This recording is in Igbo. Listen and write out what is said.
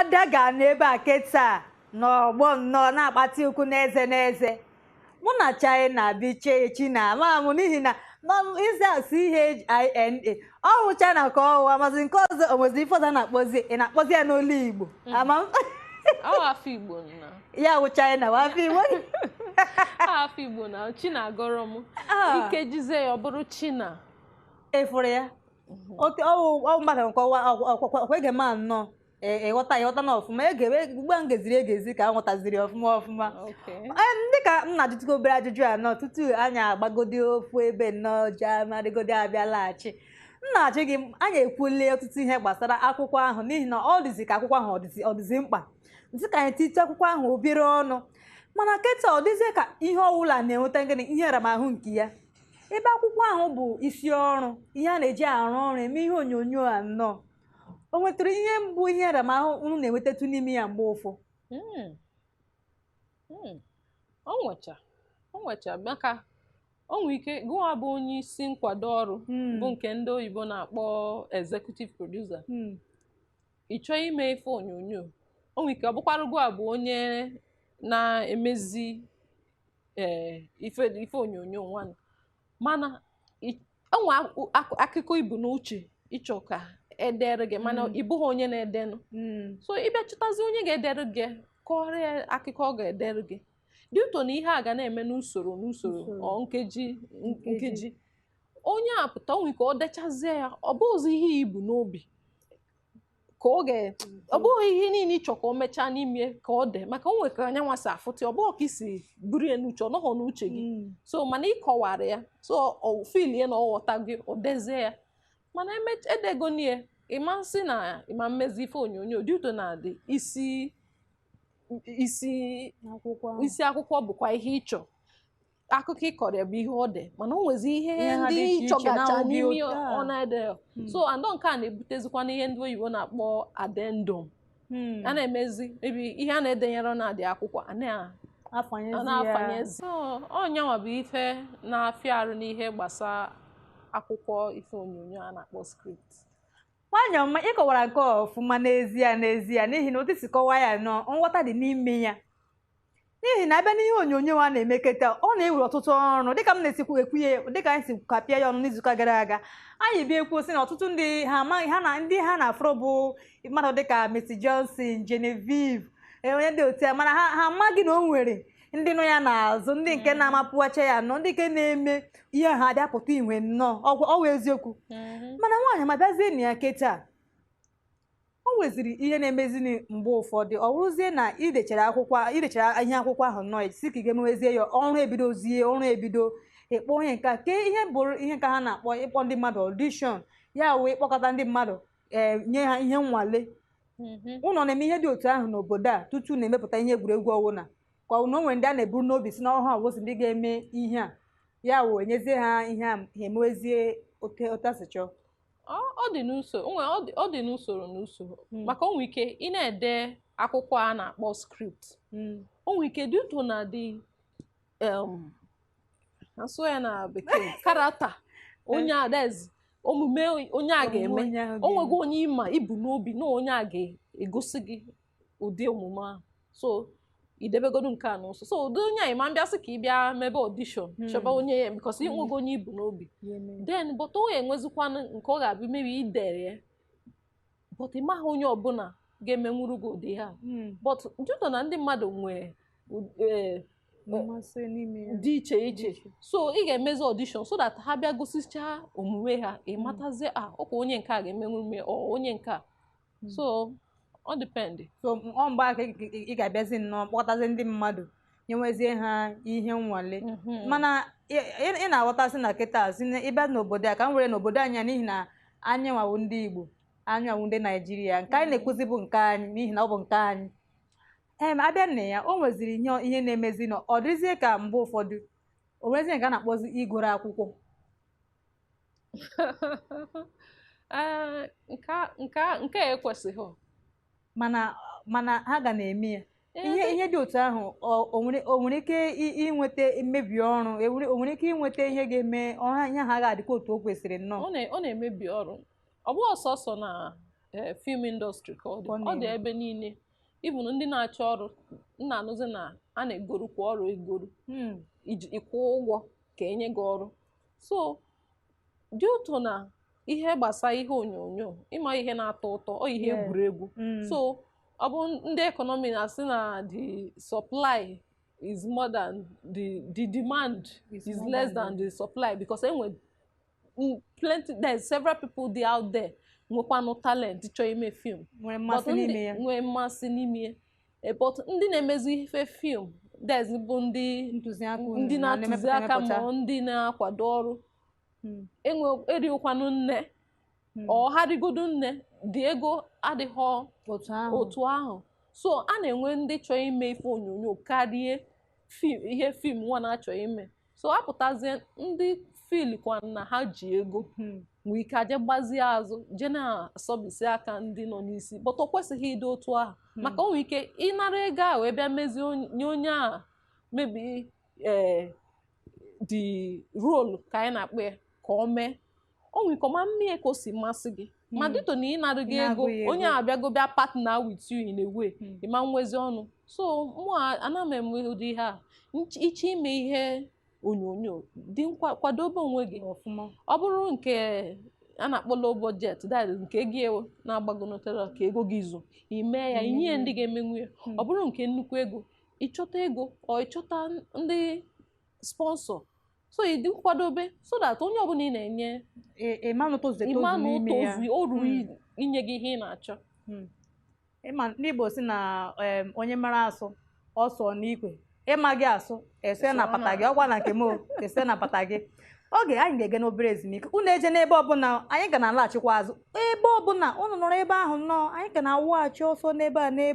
Ada ga n'ebe a kịta n'ọgbọ nnọọ na-akpati ukwu n'eze n'eze. Mụ na China biche China ama m n'ihi na izi asụ ihe H-I-N-A ọ wụ China ka ọ wụ amazi nke ọzọ o nwezi ife ọzọ a na-akpọzi ị na-akpọzi ya n'olu Igbo ama m. Ọ afọ Igbo na. Ya wụ China wụ afọ Igbo. Afọ Igbo na China agọrọ m. Ike jizie ya ọ bụrụ China. Efuru ya ọwụ mmadụ nkọwa ọkwa ege ma nnọọ ịghọta ịghọta na ọfụma ege ugbu a m geziri egezi ka a ghọtaziri ọfụma ọfụma. Dịka m na-ajụtụgo obere ajụjụ a nọ tutu anyị agbagodi ofu ebe nnọọ ji amarịgodi abịa laghachi, m na-ajụ gị, anyị ekwulie ọtụtụ ihe gbasara akwụkwọ ahụ n'ihi na ọ dịzi ka akwụkwọ ahụ ọ dịzi mkpa ntị ka anyị tite akwụkwọ ahụ obere ọnụ, mana kịta ọ dịzie ka ihe ọbụla na-enweta gịnị ihe nramahụ nke ya, ebe akwụkwọ ahụ bụ isi ọrụ ihe a na-eji arụ ọrụ eme ihe onyonyo a nnọọ, o nwetara ihe mbụ ihe nramahụ unu na-enwetatụ n'ime ya mgbe ụfọ? O nwecha maka o nwee ike gụwa bụ onye isi nkwado ọrụ bụ nke ndị oyibo na-akpọ executive producer, ị chọọ ime ife onyonyo, o nwee ike ọ bụkwara gụwa bụ onye na-emezi ife onyonyo nwanne, mana o nwee akụkọ ibu n'uche ịchọ ka edere gị, mana ị bụghị onye na-edenụ. So ịbịa chọtazi onye ga-edere gị, kọọrọ ya akụkọ ọ ga-edere gị dị ụtọ na ihe a ga na-eme n'usoro n'usoro ọ nkeji nkeji, onye a pụta onwe ka ọ dechazie ya, ọ bụghịzi ihe ibu n'obi ka ọ ga, ọ bụghị ihe niile ịchọ ka o mechaa n'ime ka ọ dị, maka o nwere ka anyanwụ si afụta, ọ bụghị ka isi buru ya n'uche, ọ nọghọ n'uche gị. So mana ị kọwara ya, so ọ filie na ọ ghọta gị, ọ dezie ya, mana edegonie ịma nsị na ịma mmezi ife onyonyo dị ụtọ na dị isi isi isi akwụkwọ bụkwa ihe ịchọ, akụkọ ịkọrọ ya bụ ihe ọ dị, mana o nwezi ihe ndị ịchọgacha n'ime ọ na-ede. So andọ nke a na-ebutezikwa n'ihe ndị oyibo na-akpọ addendum. A na-emezi maybe ihe a na-edenyere na-adị akwụkwọ a na-afanyezi. Ọ nyanwa bụ ife na-afịa arụ n'ihe gbasara akwụkwọ ife onyonyo a na-akpọ script. Nwanyị ọma, ị kọwara nke ọfụma n'ezie n'ezie, n'ihi na otu si kọwaa ya nọ nghọta dị n'ime ya, n'ihi na abịa n'ihe onyonyo a na-emeketa ọ na-ewere ọtụtụ ọrụ, dịka m na-esikwu ekwu ya, dịka anyị si kapịa ya ọnụ n'izuụka gara aga, anyị bịa ekwuo sị na ọtụtụ ndị ha amaghị ha na ndị ha na-afụrụ bụ mmadụ dịka Mercy Johnson, Genevieve, onye dị otu ya, mana ha amaghị na o nwere ndị nọ ya n'azụ, ndị nke na-amapụwacha ya nọ, ndị nke na-eme ihe ha abịa pụta ìhè nnọọ. Ọ wụ eziokwu, mana nwaanyị ma bịazie na ya keta o nweziri ihe na-emezini mgbe ụfọdụ, ọ bụrụzie na idechara akwụkwọ, idechara ihe akwụkwọ ahụ nnọọ, si ka ị ga-emewezie ya, ọrụ ebidozie, ọrụ ebido ịkpọ onye nke ke ihe bụrụ ihe ka ha na-akpọ ịkpọ ndị mmadụ audition, ya wee ịkpọkọta ndị mmadụ ee nye ha ihe nnwale. Ụnọ na-eme ihe dị otu ahụ n'obodo a tutu na-emepụta ihe egwuregwu ọwụna, ka ọ na o nwere ndị a na-eburu n'obi si n'ọhụụ awụsị ndị ga-eme ihe a, ya wee nyezie ha ihe a, ha emewezie otu otu chọọ? Ọ dị n'usoro, ọ dị n'usoro n'usoro, maka o nwee ike ị na-ede akwụkwọ a na-akpọ script, o nwee ike dị ụtọ na dị asụ ya na bekee character onye a, that's omume onye a ga-eme, o nwego onye ịma ibu n'obi na onye a ga-egosi gị ụdị omume ahụ, so idebegodu nke a n'ụsọ, so ụdị onye a ịma mbịa sị ka ị bịa mebe audition chọba onye ya, because inwego onye ibu n'obi. Then but o enwezikwanụ nke ọ ga-abụ mebi idere ya, but ị maghị onye ọbụla ga-emenwuru gị ụdị ha, but due na ndị mmadụ nwee dị iche iche, so ị ga-emezi audition so that ha bịa gosichaa omume ha, ị matazie a ọkwa onye nke a ga-emenwuru m ọ onye nke a, so ọ depend. So ọ mgbe aka ị ga-abịazi nnọọ kpọkọtazi ndị mmadụ nyewezie ha ihe nnwale, mana ị na-aghọtasị na kịta si na ịbịa n'obodo a ka m were n'obodo anyị, n'ihi na anyị nwawu ndị Igbo, anyị nwawu ndị Naijiria, nke anyị na-ekwuzi bụ nke anyị, n'ihi na ọ bụ nke anyị. Abịa na ya, o nweziri ihe na-emezi na ọ dịzie ka mgbe ụfọdụ o nwezie nke a na-akpọzi igoro akwụkwọ. Nke a ekwesịghị. Mana ha ga na-eme ya. Ihe dị otu ahụ o nwere ike inweta mmebi ọrụ, o nwere ike inweta ihe ga-eme ọha ihe ha ga-adịkwa otu o kwesịrị nnọọ? Ọ na-emebi ọrụ, ọ bụghị ọsọsọ na Film industry ka ọ dị. Ka ọ Ọ dị na-eme. ebe niile. Even ndị na-achọ ọrụ m na-anụzi na a na-egorukwa ọrụ egoru, iji ịkwụ ụgwọ ka enye gị ọrụ. So dị ụtọ na ihe gbasara ihe onyonyo, ịma ihe na-atọ ụtọ, ọ ihe egwuregwu. So ọ bụ ndị economy na-asị na the supply is more than the demand is is more less than than the supply, because enwe plenty, there's several people dị out there nwekwanụ talent chọọ ime film nwere but mmasị n'ime ya. Nwee mmasị n'ime ya. But ndị na-emezi ife film, there's bụ ndị ntụziaka unu ndị na na-atụzi na-emepụta aka ma emepụta. ọ ndị na-akwado ọrụ enwe erighịkwanụ nne, ọ ha rigodo nne dị, ego adịghọ otu ahụ. Otu ahụ. So a na-enwe ndị chọrọ ime ife onyonyo karịa film, ihe film nwa na-achọ ime. So apụtazie ndị filikwa na ha ji ego nwee ike aje gbazie azụ, jee na-asọbisi aka ndị nọ n'isi, but o kwesịghị ịdị otu ahụ, maka o nwere ike ịnara ego ahụ wee bịa mezie nye onye a maybe the role ka anyị na-akpọ ya ka ọ mee, o nwere ike ọma mmie ka o si masị gị, ma dịtụ na ịnara gị ego, Ịna-agụ ya onye ego. a abịago bịa partner with you in a way, ịma nwezi ọnụ. So mụ ana m enwe ụdị ihe a. Iche ime ihe onyonyo dị kwadobe onwe gị ọfụma. Ọ bụrụ nke a na-akpọ low budget, that is nke ego na-agbagonotere ka ego gị zu ime ya, inye ya ndị ga-emenwu ya. Ọ bụrụ nke nnukwu ego, ịchọta ego ọ ịchọta ndị sponsor, so ị dị nkwadobe so that onye ọbụla ị na-enye ịma na tozu etozu ịma na o n'ime ya. tozu o ruru inye gị ihe ị na-achọ. Ịma n'Igbo si na onye mara asụ ọ sụọ n'ikwe, ịma gị asụ ese na Sụọ pata na- gị ọgwa na nke m o, ese na pata gị. Oge anyị ga-ege n'obere ezumike, unu eje n'ebe ọbụla, anyị ga na-alaghachikwa azụ. Ebe ọbụla unu nọrọ ebe ahụ nnọọ, anyị ga na-awụghachi ọsọ n'ebe a n'ebe.